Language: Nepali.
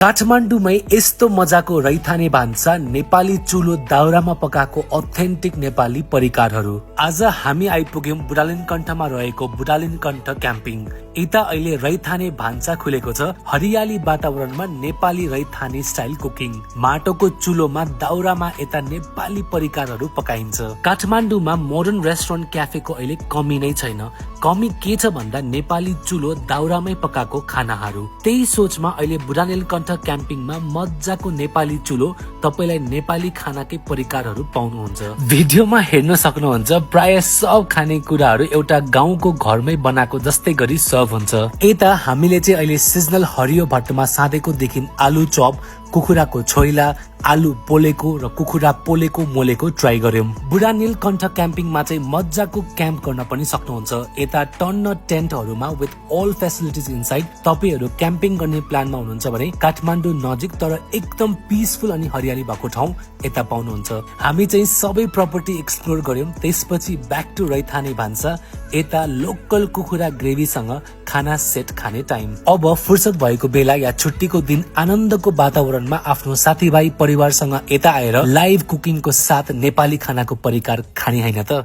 काठमाडौँमै यस्तो मजाको रैथाने भान्सा नेपाली चुलो दाउरामा पकाएको अथेन्टिक नेपाली परिकारहरू। आज हामी आइपुग्यौं बुढालिनकण्ठमा रहेको बुढालिनकण्ठ क्याम्पिङ। यता अहिले रैथाने भान्सा खुलेको छ। हरियाली वातावरणमा नेपाली रैथाने स्टाइल कुकिङ। माटोको चुलोमा दाउरामा यता नेपाली परिकारहरू पकाइन्छ। काठमाडौँमा मोडर्न रेस्टुरेन्ट क्याफेको अहिले कमी नै छैन। कमी के छ भन्दा नेपाली चुलो दाउरामै पकाएको खानाहरू। त्यही सोचमा अहिले बुढालिनकण्ठ क्याम्पिङमा मजाको नेपाली चुलो तपाईलाई नेपाली खानाकै परिकारहरू पाउनुहुन्छ। भिडियोमा हेर्न सक्नुहुन्छ प्राय सब खानेकुराहरू एउटा गाउँको घरमै बनाएको जस्तै गरी सर्भ हुन्छ। यता हामीले चाहिँ अहिले सिजनल हरियो भट्टमा साँधेको देखि आलु चप, कुखुराको छोइला, आलु पोलेको र कुखुरा पोलेको मोलेको ट्राई गर्यौं। बुढानीलकण्ठ क्याम्पिङमा चाहिँ मजाको क्याम्प गर्न पनि सक्नुहुन्छ। यता टन्न टेन्टहरूमा विथ अल फेसिलिटिज इनसाइड तपाईहरु क्याम्पिङ गर्ने प्लानमा हुनुहुन्छ भने काठमाडौँ नजिक तर एकदम पिसफुल अनि हरियाली भएको ठाउँ यता पाउनुहुन्छ। हामी चाहिँ सबै प्रपर्टी एक्सप्लोर गर्यौं। त्यसपछि ब्याक टु रैथाने भान्सा। यता लोकल कुखुरा ग्रेभीसँग खाना सेट खाने टाइम। अब फुर्सद भएको बेला या छुट्टीको दिन आनन्दको वातावरणमा आफ्नो साथीभाइ परिवारसँग यता आएर लाइभ कुकिङको साथ नेपाली खानाको परिकार खाने हैन त।